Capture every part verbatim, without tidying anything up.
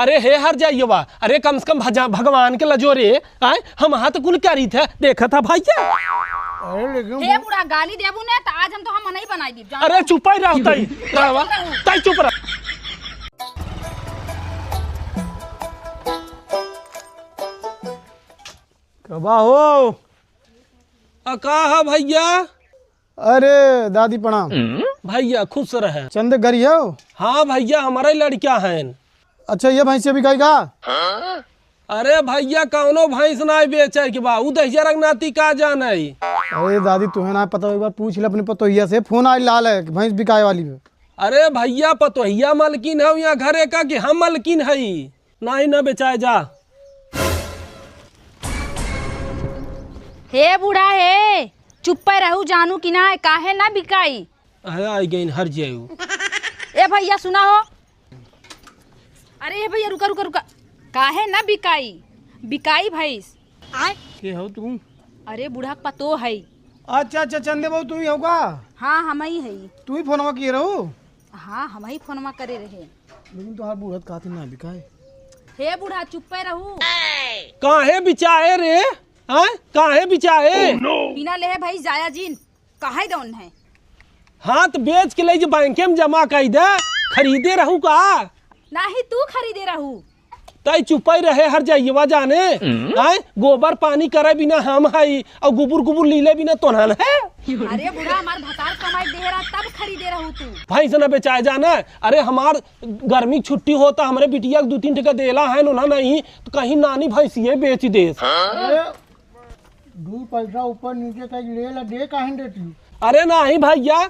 अरे हे हर जाइयवा, अरे कम से कम भजा-, भगवान के लजो रे, आय, हम हाथ कुल करी थे, देखा था भैया। अरे लेकिन हे वो बूढ़ा, गाली देबू ने, त आज हम तो हम नहीं बनाई दीब, जान अरे लो। चुप ही रहो, तई, रहवा, तई चुप रह। कबा हो? आ, का है भैया? अरे दादी प्रणाम। भैया खुश रहे। चंद गरी हो? हाँ भैया, हमारे लड़का हैं। अच्छा, ये भैंस बिकाई का? अरे भैया, कौनो भैंस ना बेचे के बा, उ दहिजरा के नाती का जाने। अरे दादी, तुहे ना पता, एक बार पूछ ले अपने पतोहिया से, फोन आइल लाल है कि भैंस बिकाए वाली है। अरे भैया, पतोहिया मलकिन है यहाँ घरे का कि हम मलकिन हई? नाही ना बेचाए जा। हे बूढ़ा हे, चुप्पे रहू जानू कि ना, काहे ना बिकाई? अरे आई गईन हर जेऊ। ए भैया सुना हो। अरे ए भैया रुका रुका रुका। काहे ना बिकाई? बिकाई भैंस। आय। के हो तू? अरे बूढ़ा के पतो है। अच्छा अच्छा चंदे बाबू तू ही हो का? हाँ हम ही है। तू ही फोनवा किए रहू? हाँ हम ही फोनवा करे रहे। लेकिन तोहार बूढ़ा त कहत ही ना बिकाए। हे बूढ़ा चुप्पे रहू। काहे बिचाए रे? हाँ काहे बिचाए? बिना लेहे भैंस जाया जिन। कहे दौन है। हाँ, त बेच के लइके बैंके में जमा कइ दे, खरीदे रहू का? नाही, तू खरीदे रहू। तई चुपई रहे हर जइयवा जाने। हम्म। आय, गोबर पानी करे बिना हम हई, अउ गुबुर गुबुर लीले बिना तोन्हन है। अरे बूढ़ा, हमार भतार कमाई देहे रहा, तब खरीदे रहू तू। भैंस न बेचाए जाने। अरे हमार गर्मी क छुट्टी होता, हमरे बिटिया के दू तीन ठे देला है, उन्हा नहीं, त कहीं नानी भैंसिये बेच देस। अरे, दू पैसा ऊपर नीचे कहीं ले ला, दे काहे न देती? अरे नाही भैया,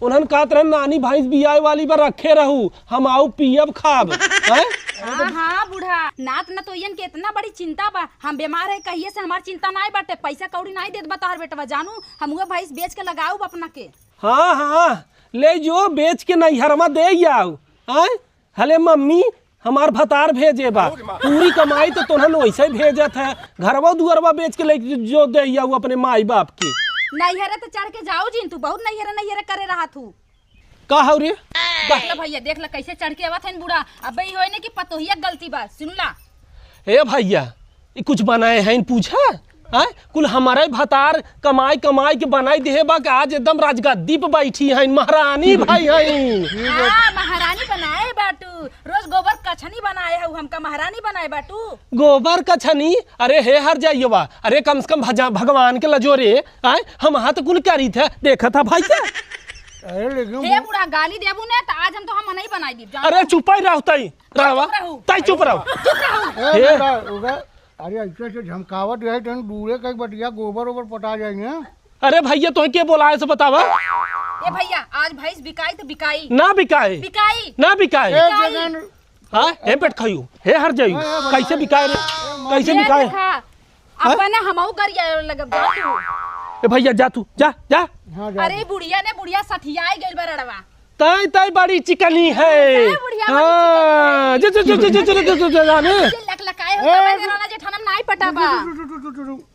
उन्हन कहत रहन, "नानी भैंस बियाए वाली बा, रखे रहू, हम आऊ पियब खाब।" हैं? हाँ, हाँ, बूढ़ा, नात नतोइयन के इतना बड़ी चिंता बा। हम बीमार है कहिए से हमार चिंता नाई बाटे, पैसा कौड़ी नाई देत बा तोहार बेटवा, जानू, हम उहे भैंस बेच के लगाऊ अपना के। हाँ, हाँ, ले जो, बेच के नैहरमा दे आऊ। हैं? हले मम्मी, हमार भतार भेजे बा, पूरी कमाई त तोहन वैसे भेजत है, घरवा दुआरवा बेच के ले जो दे आऊ अपने माई बाप के। नैहरे त चढ़ के जाऊ जिन, तू बहुत नैहरे नैहरे करे रहा थू। का हौ रे? देख ले भैया, देख ले कैसे चढ़ के आवत है बूढ़ा। अब ई होए ने कि पतोहिया के गलती बा, सुन ला। ए भैया, ई कुछ बनाए हैं पूछा? हैं? कुल हमारे भतार कमाई कमाई के बनाई देहे बा कि आज एकदम राजगद्दी पे बैठी हैं, महारानी भाई हैं। हाँ, महारानी बनाए बाटू, रोज गोबर कछनी बनाए हऊ, हमका महारानी बनाए बाटू। गोबर कछनी? अरे हे हर जाइयवा, अरे कम से कम भजा-, भगवान के लजो रे, हैं? हम हाथ कुल करी थे, देखा था भाई क्या? अरे लेकिन हे वो बूढ़ा, गाली देबू ने त आज हम तो हम नहीं बनाई दीब, जान अरे लो। चुप ही रहतई, रहवा, चुप रहू। तई चुप रहू। चुप रहू। ए, हे। उनका, उनका, अरे ऐसे से झमकावत रहे, तन दूरे कहीं बटिया गोबर ओबर पटा जाए ने। अरे भैया, तोहे के बोलाए से बतावा? ए भैया, आज भैंस बिकाई त बिकाई। ना बिकाए। बिकाई। ना बिकाए। ए, बिकाई। जगन। हाँ, हे पेट खाइयो, हे हर जाइयो। ए, ए, भैया। कैसे बिकाए रे? ए, कैसे ए, बिकाए? देखा, हाँ? अपना हमऊ गरिया लगब जा तू। ए भैया, जा तू, जा, जा। हाँ, जा। अरे बुढ़िया ने, बुढ़िया सठियाई गइल बा रड़वा। तई, तई बड़ी चिकनी है। तई बुढ़िया बड़ी हाँ, चिकनी है। जो, जो, जो, जो, जो, जो, जो, जो, जाने। जे लकलकाए हो, ए, तबे देवराना जेठाना में नाई पटाबा। रुक, रुक, रुक।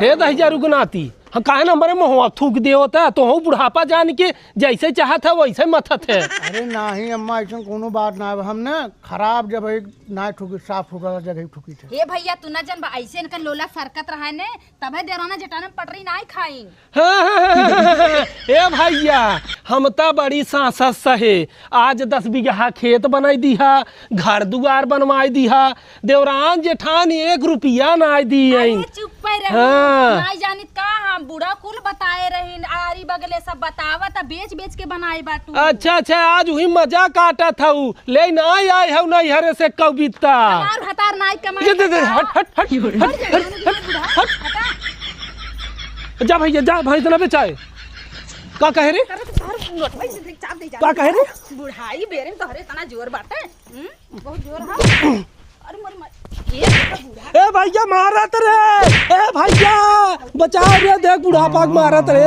हे दहिजरा के नाती, हम काहे ना हमरे मुँहवा थूक दे होता, तोहू बुढ़ापा जान के जैसे चाहत है वैसे मथत है। अरे नाही अम्मा, ऐसन कोनो बात ना है। हम ना खराब जगह ना ठुकी, साफ सुथरा जगह ठुकी थे। हे भैया, तू ना जनबा, ऐसे इनका लोला सरकत रहा ने, तबे देवराना जेठाना में पटरी नाई खाइन। हाँ, हाँ, हाँ, हाँ, हाँ, हाँ। ए भैया, हम त बड़ी सांसत सहे, आज दस बीघा खेत बनाई दिहा, घर दुआर बनवाई दिहा, देवरान जेठान एक रुपया नाई दिए। अरे चुप पे रहो, हाँ। नाई जानित का हम बूढ़ा कुल बताए रहिन, आरी बगले सब बतावत, बेच बेच के बनाए बाटू। अच्छा, अच्छा, आज वही मजा काटत हऊ, ले नाई आए हऊ नैहरे से कविता। हमार भतार नाई कमाए दे, दे, दे, का? हट, हट, हट, हट, हट, हट, हट, हट, हट, हट। हटा। जा भैया, जा, भैंस ना बेचाए। का कहे रे? अरे तो तोहर नोटवा से देख, चाप दे जा। का कहे रे? बुढ़ाई बेरे में तोहरे इतना जोर बाटे। हम्म? बहुत जोर है। अरे मोरी माई। ये तो बूढ़ा। ए भैया, मारत रे। ए भैया, बचा रे, देख बुढ़ापा के मारत रे।